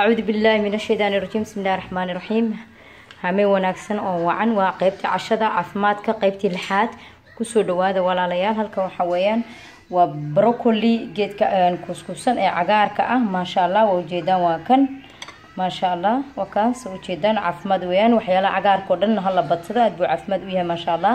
Acuudu billaahi min ashaydaani rajiim. Bismi illahi raxmaani raxiim. Hameen wanaagsan oo wacan. Waa qeybtii cashada caafimaadka, qeybtii lixaad. Kusoo dhawaada, walaalayaal. Halkan waxaa weeyaan waa broccoli, geedka kuuskuusan ee cagaarka ah. Maasha Allah, waa ujeedaan, waa kan. Maasha Allah, waa kaas, ujeedaan, caafimaad weeyaan. Waxyaalaha cagaarka oo dhan hala badsado, aad buu caafimaad u yahay, maasha Allah.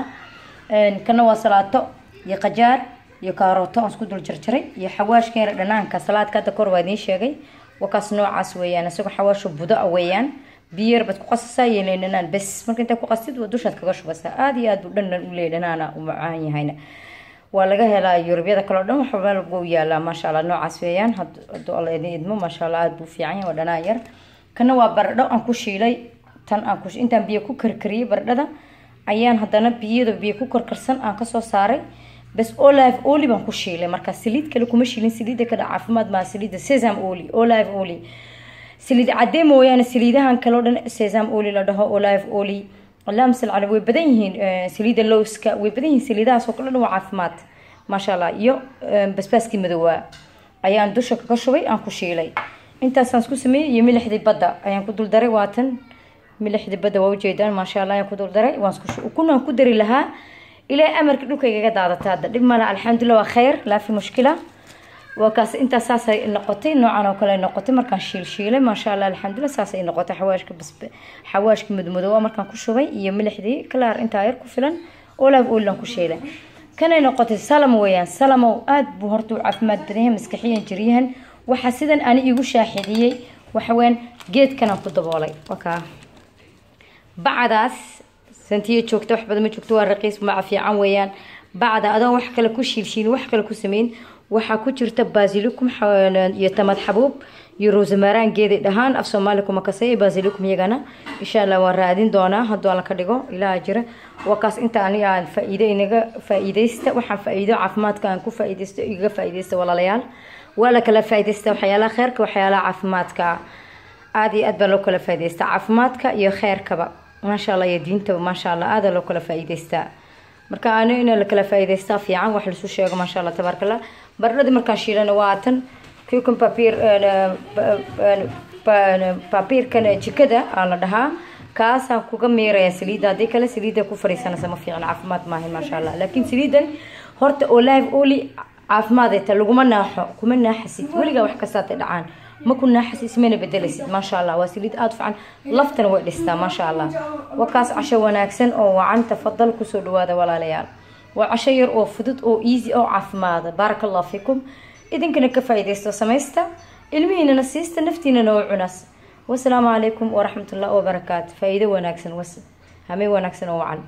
Kana waa salaato iyo qajaar iyo kaarooto aan isku dul jarjaray iyo xawaashka yar dhanaanka salaadka. Hadda kor waa idiin sheegay. Waa kaas, noocaas weeyaan. Isagoo xawaasho budo ah weeyaan. Biyo yar baad ku qasaysaa iyo liin dhanaan bes. Marka intaa ku qastid, waa dushaad kaga shubaysaa. Aada iyo aad buu dhanaan u leey, dhanaana u macaan yahayna. Waa laga helaa Yurubyada kale o dhan, wax meel buu yaalaa, maasha Allah. Noocaas weeyaan, hadduu Alla idin idmo. Maasha Allah, aada buu fiican yahay, waa dhanaan yar. Kana waa baradho aan ku shiilay. Tan aan ku intaan biyo ku karkariyey baradhada ayaan haddana biyada biyo ku karkarsan aan kasoo saaray bes. Olive oil baan ku shiilay. Marka saliid kale kuma shiilin, saliidda kale caafimaad maa. Saliidda sesame oil, olive oil, saliid cadee mooyaane, saliidahan kale o dhan, sesame oil la dhaho, olive oil, allahuma salli cala, way badan yihiin. Saliidda lowska, way badan yihiin saliidahaas oo kale dhan, waa caafimaad, maasha Allah. Iyo basbaaskii madowaa ayaan dusha kaga shubay, aan ku shiilay. Intaasaan isku sameeyey iyo milixdii badda ayaan ku dul daray. Waatan milixdii badda, waa ujeedaan, maasha Allah, ayaan ku dul daray. Waan isku ukunaan ku dari lahaa, ilaa amarka dhulka igaga daadata. Hadda dhib mala, alxamdulillah, waa khayr, laa fi mushkila. Waa kaas, intaas saasay noqotay, noocan oo kale noqotay markaan shiil shiilay, maasha Allah, alxamdulillah, saasay noqotay. Xawaashka bas, xawaashka madmadoowa markaan ku shubay iyo milixdii kalaar, intaa yar ku filan. Olive oil aan ku shiilay, kanay noqotay. Salam weeyaan, salamow aada buu horta u caafimaad badan yahay, maskaxiyan, jiryahan. Waxaa sidan ani igu shaaxidiyey waxa weeyaan geedkanaan ku daboolay. Waa kaa bacdaas, santiyo joogta, wax badan ma joogto, waa raqiis, maca fiican weeyaan. Bacda adoon wax kale ku shiilshiilin, wax kale ku sameyn, waxaa ku jirta basilicum iyo tamad xabuub iyo rosemaraan geeday dhahaan, af Soomaali kuma kasay basilicum. Iyagana insha Allah waan raadin doonaa hadduu Alla ka dhigo, ilaaha jira. Waa kaas inta aniga aan faa-iido inaga faa-iideysta. Waxaan faa-iido caafimaadka aan ku faa-iideysto, igaga faa-iideysta, walaalayaal. Waa la kala faa-iideysta waxyaalaha kheerka, waxyaalaha caafimaadka. Aada iyo aad baa loo kala faa-iideystaa caafimaadka iyo kheerkaba, maasha Allah, iyo diintaba, maasha Allah, aada loo kala faa-iideystaa. Marka ani in la kala faa-iideystaa fiican, wax lasu sheego, maasha Allah, tabaaraka Allah. Baradhadii markaan shiilana waa tan. Kitchen paper, papiirkan jikada aa la dhahaa, kaasaan kuga miiraya saliidda. Haddii kale saliidda ku fariisanaysa, ma fiican, caafimaad maahin, maasha Allah. Laakiin saliidan horta olive oil caafimaad ay tahay, laguma naaxo, kuma naaxasid weligaa. Wax kastaatay dhacaan, ma ku naaxasid, ismana bedelaysid, maasha Allah. Waa saliid aada u fiican, laftana way dhistaa, maasha Allah. Waa kaas, casho wanaagsan oo wacan. Tafadal, kusoo dhawaada, walaalayaal. Waa casho yar oo fudud oo easy oo caafimaada. Baaraka Allah fiikum. Idinkana ka faa'iidaysto, samaysta, ilmihiinana siista, naftiinana oo cunas. Wasalaamu calaykum waraxmat ullah wabarakaatu. Faa-iido wanaagsan, hameen wanaagsan oo wacan.